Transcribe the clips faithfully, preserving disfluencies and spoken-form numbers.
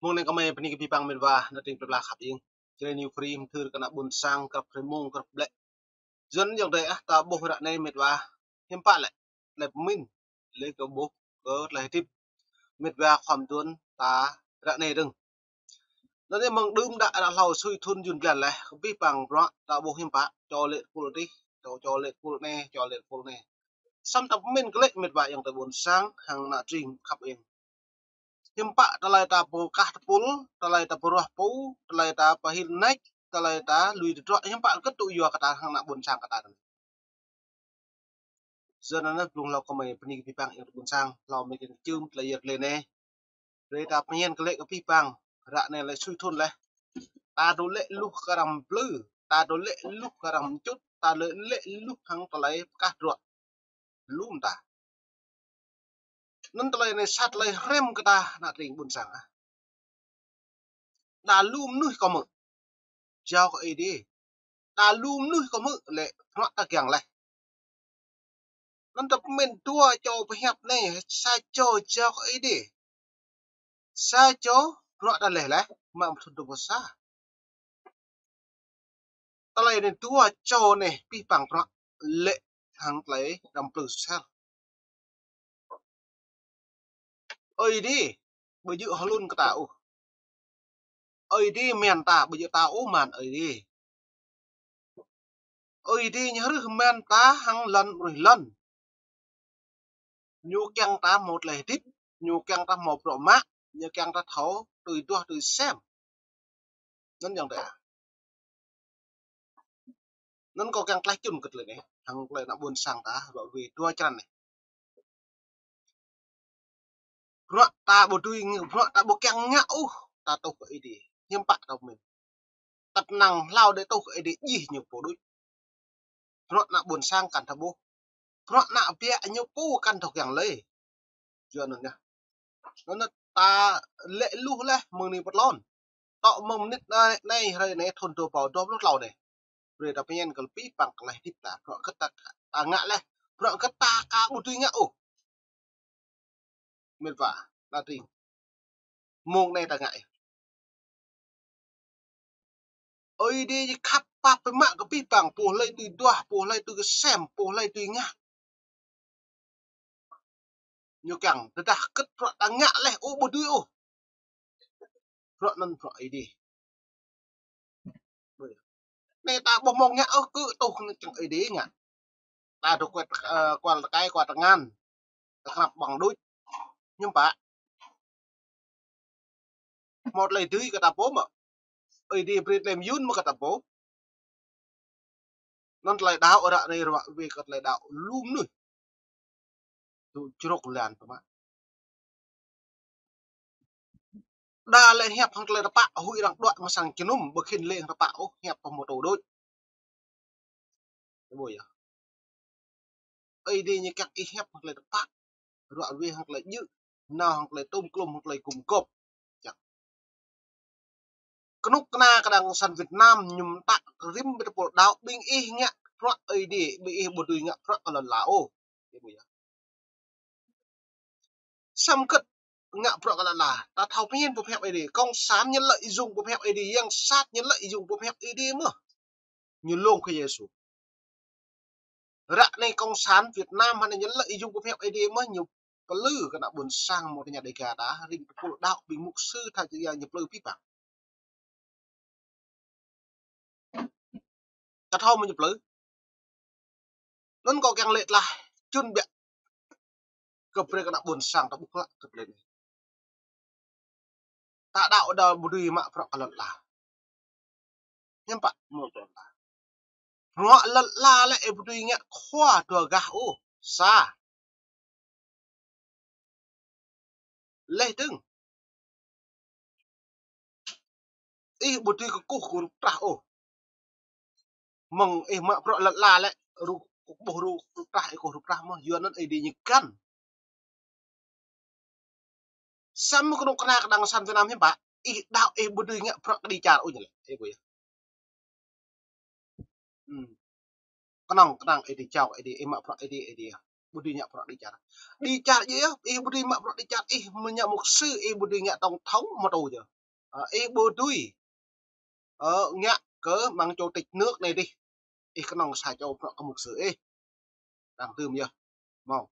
Mơ̆ng anai kơmơi bơni kơ abih bang met wa, ană tring plơi pla khăp ing. Jrai New Free, mơthưr kơ ană ƀôn sang, krăp hrơi mông, krăp ƀlĕ. Yua anŭn yơh dêh ah, ta ƀuh ră anai met wa, hiư̆m pă lĕ, tơlơi pơmĭn, lĕ kơ ƀuh, kơ tơlơi hơdip met wa khŏm dŏ ta ră anai dơ̆ng. Anŭn yơh mơ̆ng đưm đă ră hlâo sui thŭn jun blan laih, kơ abih bang bruă ta ƀuh hiư̆m pă, čô lĕ tơpul adih, čô, čô lĕ tơpul anai, čô lĕ tơpul anai. Samơ̆ ta pơmĭn kơ lĕ met wa ayŏng adơi ƀôn sang, hăng ană tring khăp ing. Hiư̆m pă tơlơi ta pơkah tơpul, tơlơi ta pơruah pô, tơlơi ta pơhil nač, tơlơi ta lui tơdruă, hiư̆m pă kơ tŭ yua kơ ta hăng ană ƀôn sang kơ ta. Yua anŭn blung hlâo kơmơi bơni kơ abih bang ayŏng adơi ƀôn sang, hlâo mơi kiăng kơčưm tơlơi yơr tơlơi anai. Brơi ta pơñen kơ lĕ kơ abih bang, ră anai lĕ sui thŭn laih. Ta dŏ lĕ luh kơ arăng plư, ta dŏ lĕ luh kơ arăng mčŭt, ta dŏ lĕ luh hăng tơlơi pơkah tơdruă. Lŏm ta. Anŭn tơlơi anai sa tơlơi hrăm kơ ta ană tring ƀôn sang ah. Đa lu mơnuih kơ mơ̆. Jao kơ Ơi Adai. Đa lu mơnuih kơ mơ̆ lĕ bruă ta kiăng laih. Anŭn ta pơmĭn dua čô pơhiăp anai, sa čô jao kơ Ơi Adai. Sa čô bruă ta laih laih, mă mơthŭn dua pluh sa. Tơlơi anai dua čô anai abih bang bruă lĕ hăng tơlơi đăm plư sel. Ơi Adai, ƀu djơ̆ hlŭn kơ ta ôh. Ơi Adai mơ̆n ta, ƀu djơ̆ ta ôh mơ̆n Ơi Adai. Ơi Adai ñu hrih mơ̆n ta hăng lŏn ruih lŏn. Ñu kiăng ta hmâo tơlơi hơdip, ñu kiăng ta hmâo bruă mă, ñu kiăng ta thâo tui duah tui sem. Anŭn yơh dêh. Anŭn kâo kiăng tlaih čun kơ tơlơi anai, hăng tơlơi ană ƀôn sang ta, ră ruai dua črăn anai. Bruă ta ƀu dưi ngă, bruă ta ƀu kiăng ngă ôh, ta tuh kơ Ơi Adai. Hiư̆m pă ta pơmĭn. Tơdang hlâo dêh tuh kơ Ơi Adai djai ñu pô đôč. Bruă ană ƀôn sang kăn ta ƀuh. Bruă ană biă ñu pô kăn ta kiăng lơi. Yua anŭn yơh. Anŭn ta lĕ luh laih mơ̆ng anai pơ tlôn. Tŏ mơ̆ng mơnit anai, anai hrơi anai thŭn dua rơbâo dua pluh tlâo anai. Brơi ta pơñen kơ abih bang tơlơi hơdip ta. Bruă kơ ta, ta ngă laih. Bruă kơ ta ka ƀu dưi ngă ôh. Met wa, ană tring. Mơ̆ng anai ta ngă yơh. Ơi Adai ñu khăp pap biă mă kơ abih bang, pô hlơi tui duah, pô hlơi tui kơsem, pô hlơi tui ngă. Ñu kiăng, tơdah kơ bruă ta ngă laih, ôh ƀu dưi ôh. Bruă anŭn bruă Ơi Adai. Anai ta ƀuh mơ̆ng ngă ôh kơ tuh kơ čang Ơi Adai ngă. Ta dŏ kual, ơ, kual tơkai, kual tơngan. Ta krăp ƀơ̆ng đôč. Hiư̆m pă. Hmâo tơlơi dưi kơ ta pô mơ̆. Ơi Adai brơi tơlơi mơyŭn mơ̆ kơ ta pô. Anŭn tơlơi đaŏ ră anai ră ruai kơ tơlơi đaŏ lu mơnuih. Tŭ jrŏk lan tơmă. Đa lĕ hiăp hăng tơlơi tơpă, huĭ arăng đuaĭ mơ̆ng sang jơnum, ƀu khĭn lĕ hăng tơpă ôh, hiăp pơhmô tô đôč. Ơ ƀuh yơh. Ơi Adai ñu kiăng ih hiăp hăng tơlơi tơpă, ră ruai hăng tơlơi djơ̆, nao hăng tơlơi tôm klôm, hăng tơlơi gum gôp. Čang. Kơnuk kơna kơđang kơsan Việt Nam ñu mơtă rĭm ƀing tơpul đaŏ, ƀing ih ngă bruă Ơi Adai, ƀing ih ƀu dưi ngă bruă kơ lŏn ala ôh. Ơ ƀuh yơh. Samơ̆ kơ ngă bruă kơ lŏn ala, ta thâo pơmĭn boh hiăp Ơi Adai. Cộng sản ñu lợi dụng boh hiăp Ơi Adai, yang sat ñu lợi dụng boh hiăp Ơi Adai mơ̆n. Ñu lông kơ Yêsu. Ră anai cộng sản Việt Nam hơnai ñu lợi dụng boh hiăp Ơi Adai mơ̆n, ñu plư kơ ană ƀôn sang mơ̆ng tơña Dêga ta, rĭm tơpul đaŏ ƀing mục sư tha čư yang ñu plư abih bang. Kơ thâo mơ̆ ñu plư. Anŭn kâo kiăng lĕ tơlơi čun biă. Kơ brơi kơ ană ƀôn sang ta ƀuh klă kơ tơlơi anai. Ta đaŏ đa ƀu dưi mă bruă kơ lŏn ala. Hiư̆m pă mơ̆ bruă lŏn ala. Bruă lŏn ala lĕ ih ƀu dưi ngă khua dua gah ôh. Sa. Laih dơ̆ng. Ih ƀu dưi kơkuh kơ rup trah ôh. Mơ̆ng ih mă bruă lŏn ala lĕ, rup, kơkuh rup, rup trah, ih kơkuh rup trah mơ̆n, yua anŭn Ơi Adai ñu găn. Samơ̆ kơnuk kơna kơđang kơsan Việt Nam hiư̆m pă, ih đaŏ ih ƀu dưi ngă bruă kơđi čar ôh ñu lĕ. Ơ ƀuh yơh. Hmm. Kơnơ̆ng, kơnơ̆ng Ơi Adai jao, Ơi Adai, ih mă bruă Ơi Adai, Ơi Adai. ƀu dưi ngă bruă đĭ čar. Đĭ čar yơh, ih ƀu dưi mă bruă đĭ čar, ih mơ̆ ngă mục sư, ih ƀu dưi ngă tổng thống mơ̆ tŭ yơh. Ơ, ih ƀu dưi, ơ, ngă kơ mơ̆ng chủ tịch nước anai dih. Ih kơnơ̆ng sa čô bruă kơ mục sư ih. Đang tưm yơh. Mơ̆.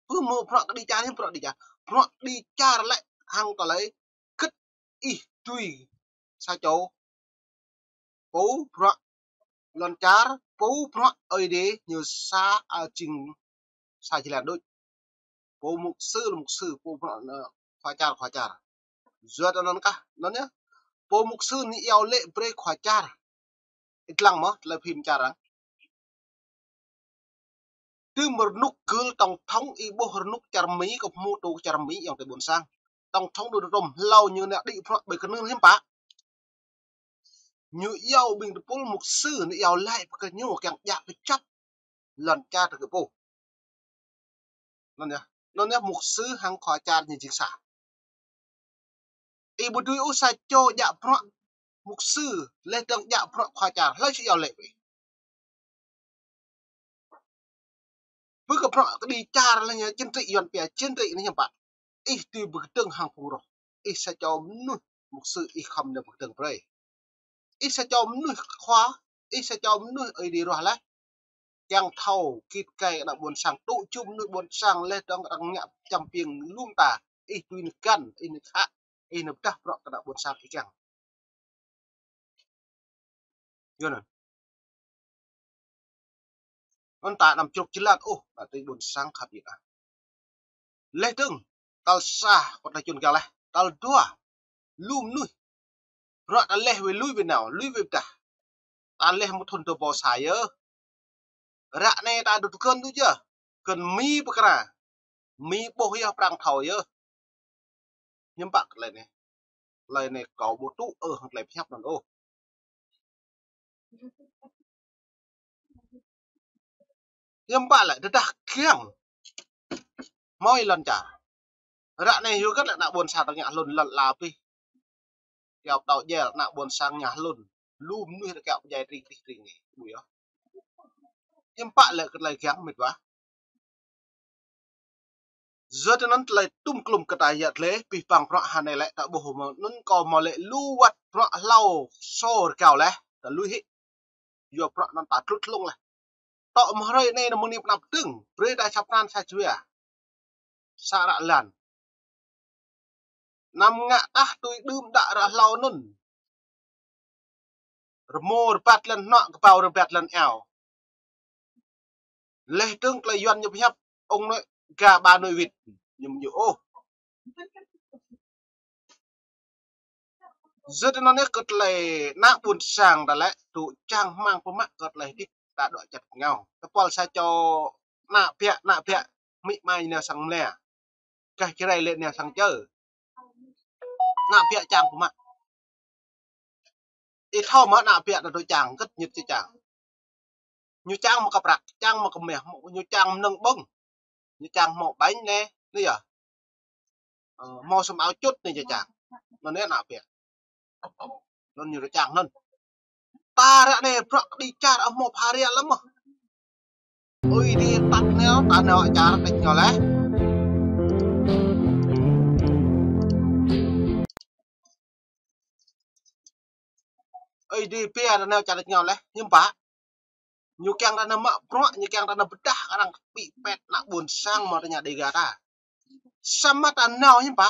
Pơ mơ̆ bruă kơ đĭ čar, bruă đĭ čar. Bruă đĭ čar lĕ hăng tơlơi kơ ih dưi sa čô pô bruă lŏn čar, pô bruă Ơi Adai ñu sa, a, jing sa jơlan đôč. Pô mục sư lĕ mục sư, pô bruă, ơ, khua čar, khua čar. Yua anŭn kah, anŭn yơh. Pô mục sư ñu iâu laĭ brơi khua čar. Ih lăng mơ̆, tơlơi phim čar arăng. Tơm rơnŭk gưl tổng thống ih ƀuh rơnŭk čar Mi, kơ pơhmu tŭ čar Mi ayŏng adơi ƀôn sang. Tổng thống Donald Trump hlâo ñu nao đĭ bruă ƀơi kơnưl hiư̆m pă. Ñu iâu ƀing tơpul mục sư ñu iâu laĭ pơ kơ ñu kiăng djă kơčăp lŏn čar tơ kơ pô. Anŭn yơh, anŭn yơh mục sư hăng khua čar ñu jing sa. Ih ƀu dưi ôh sa čô djă bruă mục sư, laih dơ̆ng djă bruă khua čar, hlơi či iâu laĭ ƀing. Pơ kơ bruă kơ đĭ čar lĕ ñu chính trị Yuan pia chính trị anai hiư̆m pă. Ih dưi pơkơdơ̆ng hăng phung roh. Ih sa čô mơnuih mục sư ih khŏm nao pơkơdơ̆ng brơi. Ih sa čô mơnuih khua, ih sa čô mơnuih Ơi Adai ruah laih. Kiăng thâo git gai kơ ană ƀôn sang, tŭ jum mơnuih ƀôn sang laih dơ̆ng arăng ngă čăm piêng lŏm ta. Ih dưi nao găn, ih nao khă, ih nao pơdah bruă kơ ană ƀôn sang ih kiăng. Yua anŭn. Anŭn ta anăm čruk jơlan ôh, ta tui ƀôn sang khăp yơh ah. Laih dơ̆ng, tal sa, kơ ta čun gah laih. Tal dua, lu mơnuih. Bruă ta laih wai lui wai nao, lui wai pơdah. Ta laih mơ̆ thŭn dua rơbâo sa yơh. Ră anai ta dŏ tơgŭn tui yơh. Kơ̆n Mi pơkra. Mi ƀuh yơh prăng thâo yơh. Hiư̆m pă kơ tơlơi anai. Tơlơi anai kâo ƀu tŭ ôh hăng tơlơi pơhiăp anŭn ôh. Hiư̆m pă lĕ tơdah kiăng hmâo ih lŏn čar. Ră anai yua hơget lĕ ană ƀôn sang ta ngă hlŭn lŏn ala pih. Kiăo pơtao djel ană ƀôn sang ngă hlŭn. Lu mơnuih ta kiăo pơdjai tring tring tring anai. Ƀu yơh. Hiư̆m pă lĕ kơ tơlơi kiăng mĕt wa. Yua tơ anŭn tơlơi tŭm klŭm kơ ta yă tơlơi, pih pang bruă hơnai lĕ ta ƀuh mơ̆ anŭn kâo hmâo laĭ lu wơ̆t bruă hlâo sô rơgao laih, ta lui hĭ. Yua bruă anŭn ta tlut hlung laih. Tŏ mơ̆ hrơi anai nao mơ̆ng anai pơ anăp dơ̆ng, brơi ta sa pran sa jua. Sa ră lan. Anăm ngă tah tui đưm đă ră hlâo anŭn. Rơmô rơbat lŏn hnuă, kơbao rơbat lŏn ao. Laih dơ̆ng tơlơi Yuan ñu pơhiăp ông nội gà bà nội vịt. Ñu ƀu djơ̆ ôh. Yua tơ anŭn yơh kơ tơlơi ană ƀôn sang ta lĕ, tŭ čang hmang pơmă kơ tơlơi hơdip ta dŏ čăt ngao. Tơpul sa čô ană biă, ană biă, amĭ ama ñu nao sang mlĕ. Gah Jrai lĕ nao sang čơ. Ană biă čang pơmă. Ih thâo mơ̆ ană biă ta dŏ čang, hơget ñu či čang. Ñu čang mơ̆ kơ prăk, čang mơ̆ kơ mah, ñu čang mơnơ̆ng ƀơ̆ng. Ñu čang hmâo ƀañ anai, anai yơh. Ơ, hmâo sum ao čut anai ñu čang. Anŭn anai ană biă. Anŭn ñu čang anŭn. Ta ră anai bruă kơ đĭ čar ăh hmâo pha ria lăm mơ̆. Ơi Adai tăt nao, ta nao čar tĕč nao laih. Ơi Adai pia ta nao čar tĕč nao laih, hiư̆m pă. Ñu kiăng ta nao mă bruă, ñu kiăng ta nao pơdah arăng kơpĭ pĕt ană ƀôn sang mơ̆ ta ngă Dêga ta. Samơ̆ ta nao hiư̆m pă.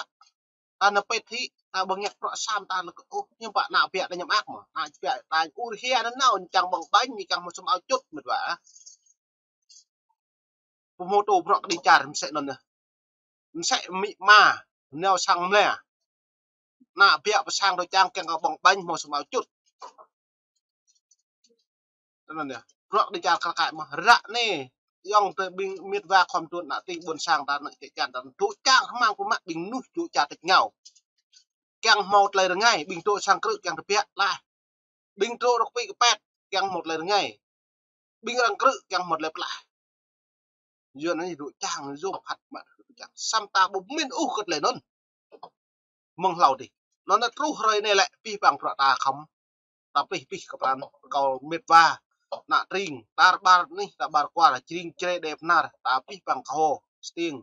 Ta nao pĕt hĭ, ta ƀu ngă bruă sam ta lĕ kơ ôh, hiư̆m pă ană biă ta ñu mơak mơ̆. Ană biă ta ur hia nao, ñu čang ƀơ̆ng ƀañ, ñu čang hmâo sum ao čut mĕt wa. Pơhmu tŭ bruă kơ đĭ čar mơsĕ anŭn yơh. Mơsĕ amĭ ama nao sang mlĕ. Ană biă pơ sang dŏ čang kiăng kơ ƀơ̆ng ƀañ hmâo sum ao čut. Tơ anŭn yơh. Bruă kơ đĭ čar kar kaĭ mơ̆. Ră anai, ayŏng adơi ƀing mĕt wa khŏm tŭ ană tring ƀôn sang ta ană čĕ čan ta. Dŏ čang hmang pơmă ƀing mơnuih dŏ čar tĕč ngao. Kiăng hmâo tơlơi rơngai, ƀing dŏ sang krư̆ kiăng tơbiă laih. Ƀing dŏ rŏk kơpĭ kơpĕt, kiăng hmâo tơlơi rơngai. Ƀing arăng krư̆ kiăng hmâo tơlơi pơklaih. Yua anŭn dŏ čang yôm phat mă dŏ čang. Samơ̆ ta ƀu pơmĭn ôh kơ tơlơi anŭn. Mơ̆ng hlâo dih. Anŭn truh hrơi anai lĕ pih pang bruă ta khŏm. Ta pih pih kơ pran kâo mĕt wa. Ană tring, tar ƀar anih, ta ƀar kual, jring jre đe bơnar, ta pih păng kơho, sting,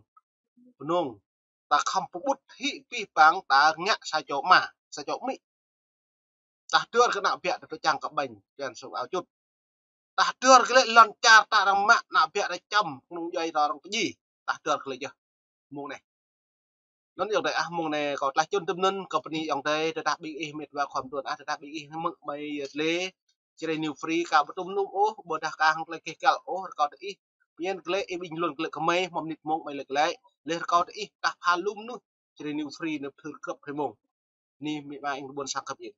bơnong. Ta khŏm pơƀut hĭ pih păng ta ngă sa čô ama, sa čô amĭ. Ta hơdơr kơ ană biă ta tơčang kơ ƀañ, čan sung ao čut. Ta hơdơr kơ lĕ lŏn čar ta arăng mă, ană biă ta čăm, kơnung djuai ta arăng pơdjai. Ta hơdơr kơ lĕ yơh. Mông anai. Anŭn ayŏng adơi ah, mông anai kâo tlaih čun tơm anŭn, kâo bơni ayŏng adơi, tơdah ƀing ih mĕt wa khŏm tuan ah, tơdah ƀing ih hmư̆ mơi yơh tơlơi Jrai New Free ka ƀu tŭm num ôh, ƀôdah ka hăng tơlơi keh kăl ôh, rơkâo tơ ih. Pơñen kơ lĕ, ih ƀing lun kơ lĕ kơmơi, mơ̆ng mơnit mông mơi lĕ kơ lĕ. Leh rơkâo tơ ih, tah pha lum mơnuih Jrai New Free nơ̆ pơthưr krăp hrơi mông. Ni mĭ ma ing ƀôn sang khăp ih.